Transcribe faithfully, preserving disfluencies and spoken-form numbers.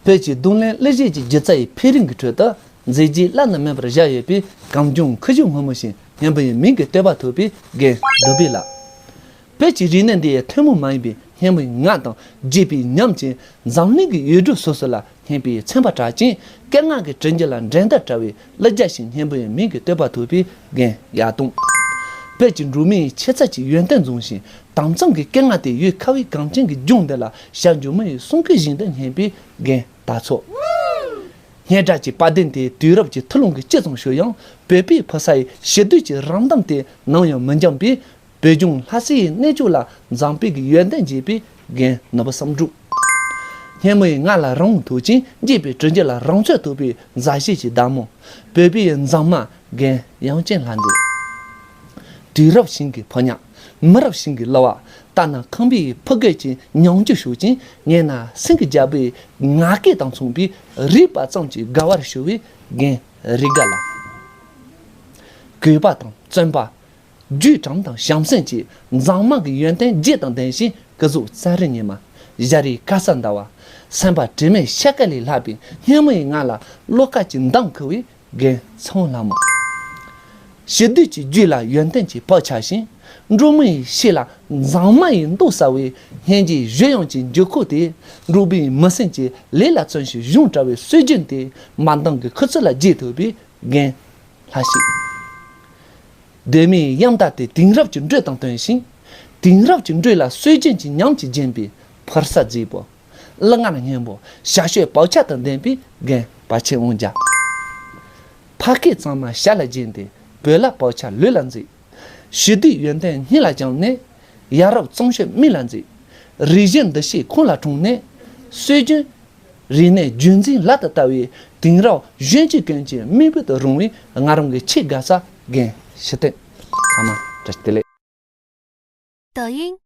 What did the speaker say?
བོད་ཀྱི་རྡུང་ལེན་གླུ་གཞས་ཀྱི་སྒྱུ་རྩལ་ཡི་འཕེལ་རིམ་གྱི་ཁྲོད་དུ་མཛེས་རྒྱན་བླ་ན་མེད་པར་བཞག་ཡོད་པའི་གངས་ལྗོངས་ཁུ་བྱུག་སྔོན་མོ་ཞིག་སྙན་པོ་ཡི་མིང་གིས་བསྟོད་པ་ཐོབ་པའི་རྒན་བདུད་བྷེ་ལགས། བོད་ཀྱི་རིག་གནས་འདི་ཡི་ཐུན་མོང་མ་ཡིན་པའི་སྙན་མོའི་ངག་དང་བརྗིད་པའི་ཉམས་ཀྱིས་འཛམ་གླིང་གི་ཡུལ་གྲུ་སོ་སོ་ལ་སྙན་པའི་ཚན་པ་གྲགས་ཅིང་། སྐད་ངག་གི་དྲི་འཇིགས་ལ་འགྲན་ཟླ་བྲལ་བའི་གླུ་རྒྱག་ཞིང་སྙན་པོ་ཡི་མིང་གིས་བསྟོད་པ་ཐོབ་པའི་རྒན་ཡར་ལྟུང་། བོད་ཀྱི་འབྲུག་མི་ཡི་ཆེ་ཚད་ཀྱི་ཡོན་ཏན་འཛོམས་ཤིང་། དྭངས་གཙང་གི་སྐད་ངག་དེ་ཡུལ་ཁ་བའི་གངས་ཅན་གྱི་ལྗོངས་འདི་ལ་ཞབས་འཇུག་མི་ཡི་གསུང་སྐད་བཞིན་དུ་སྙན་པའི་རྒན་དར་ཚོགས། སྙན་གྲགས་ཀྱི་དཔལ་ལྡན་དེ་དུས་རབས་ཀྱི་མཐུ་ལོང་གིས་ཅི་ཙམ་བསྐྱོད་ཡང་། བོད་པའི་ཕོ་གསར་ཡི་ཞི་བདེ་ཀྱི་རང་གདམས་དེ་ནམ་ཡང་མི་འགྱངས་པས། བོད་ལྗོངས་ལྷ་སའི་གནས་མཆོག་ལ་མཛངས་པའི་གི་ཡོན་ཏན་རྒྱས་པའི་རྒན་ནོར་བུ་བསམ་འགྲུབ། སྙན་མོ་ཡི་ངག་ལ་རང་དབང་ཐོབ་ཅིང་། འཇིགས་པའི་དྲི་འཇིགས་ལ་རང་ཚོད་ཐུབ་པའི་མཛའ་བཤེས་ཀྱི་བདག་མོ། བོད་པའི་མཛངས་མ་རྒན་དབྱངས་ཅན་ལྷ་མཛེས། དུས་རབས་ཤིང་གི་ཕོ་ཉ། མི་རབས་ཤིང་གི་གླུ་བ། ལྟ་ན་ཁང་པའི་ཕོ་རྒོད་ཀྱི་ཉམས་འགྱུར་ཤུགས་ཅིང་། ཉན་ན་སེང་གེ་རྒྱལ་པོའི་ངག་སྐད་དང་མཚུངས་པའི་རིག་པ་ཙམ་གྱིས་དགའ་བར་ཞུ་བའི་རྒན་རི་དགའ་ལགས། གུས་པ་དང་བརྩོན་པ། རྒྱུས་དྲག་དང་བྱམས་སེམས་ཀྱིས་མཛངས་མ་གི་ཡོན་ཏན་བརྗིད་དང་ལྡན་ཞིང་། སྐུ་གཟུགས་རྩ་རི་ཉི་མ། ཞྭ་རིའི་དཀར་ས་ཟླ་བ། སེམས་པ་དྲི་མེད་ཤ་སྐལ་ལས་ལྷག་པའི་སྙན་མོ་ཡི་ངག་ལ་བློ་དཀར་གྱི་མདངས་ཁུ་བའི་རྒན་ཚེ་དབང་ལྷ་མོ། ཞི་བདེ་གྱི་རྒྱུད་ལ་ཡོན་ཏན་གྱི་བག་ཆགས་ཤིང་། འབྲུག་མི་ཡི་གཤིས་ལ་མཛངས་མ་ཡི་མདོག་གསལ་བའི་སྙན་འཇེབས་གཞོན་ཡངས་ཀྱི་འགྱུར་ཁུག་དེ། འབྲུག་པའི་མི་སེམས་ཀྱི་ལས་ལ་བརྩོན་ཞིང་གཞུང་བཀྲ་བའི་སྲོལ་རྒྱུན་དེ། མ་འདང་གི་ཁུ་ཚུར་ལ་རྒྱས་ཐུབ་པའི་རྒན་ལྷ་ཤིག་གདོད་མའི་དབྱངས་རྟ་དེ་དེང་རབས་ཀྱི་འགྲོས་དང་བསྟུན་ཞིང་། དེང་རབས་ཀྱི་འགྲོས་ལ་སྲོལ་རྒྱུན་གྱི་ཉམས་ཀྱིས་བརྒྱན་པའི་ཕུར་ས་མཛེས་པོ། གླུ་ངག་སྙན་པོ། ཞྭ་ཤོད་བག་ཆགས་དང་ལྡན་པའི་རྒན་པ་ཆེན་དབང་རྒྱལ། ཕ་སྐད་གཙང་མ་ཞྭ་ལ་བརྒྱན་ཏེ། བོད་ལྭ་བག་ཆགས་ལུས་ལ་མཛེས། ཞི་བདེའི་ཡོན་ཏན་སྙིང་ལ་བཅངས་ནས། ཡ་རབས་གཙང་ཤོད་མིག་ལ་མཛེས། རིག་གཞུང་འདུ་ཤེས་ཁོང་ལ་འཁྲུངས་ནས། སྲོལ་རྒྱུན་རིག་གནས་རྒྱུན་འཛིན་ལག་ཏུ་བསྟར་བའི་དེང་རབས་གཞོན་སྐྱེས་ཀུན་གྱི་མིག་དཔེ་དུ་རུང་བའི་ང་རང་གི་ཆེས་དགའ་ས་རྒན་ཞི་བརྟན། ཚང་མ་བཀྲ་ཤིས་བདེ་ལེགས། 抖音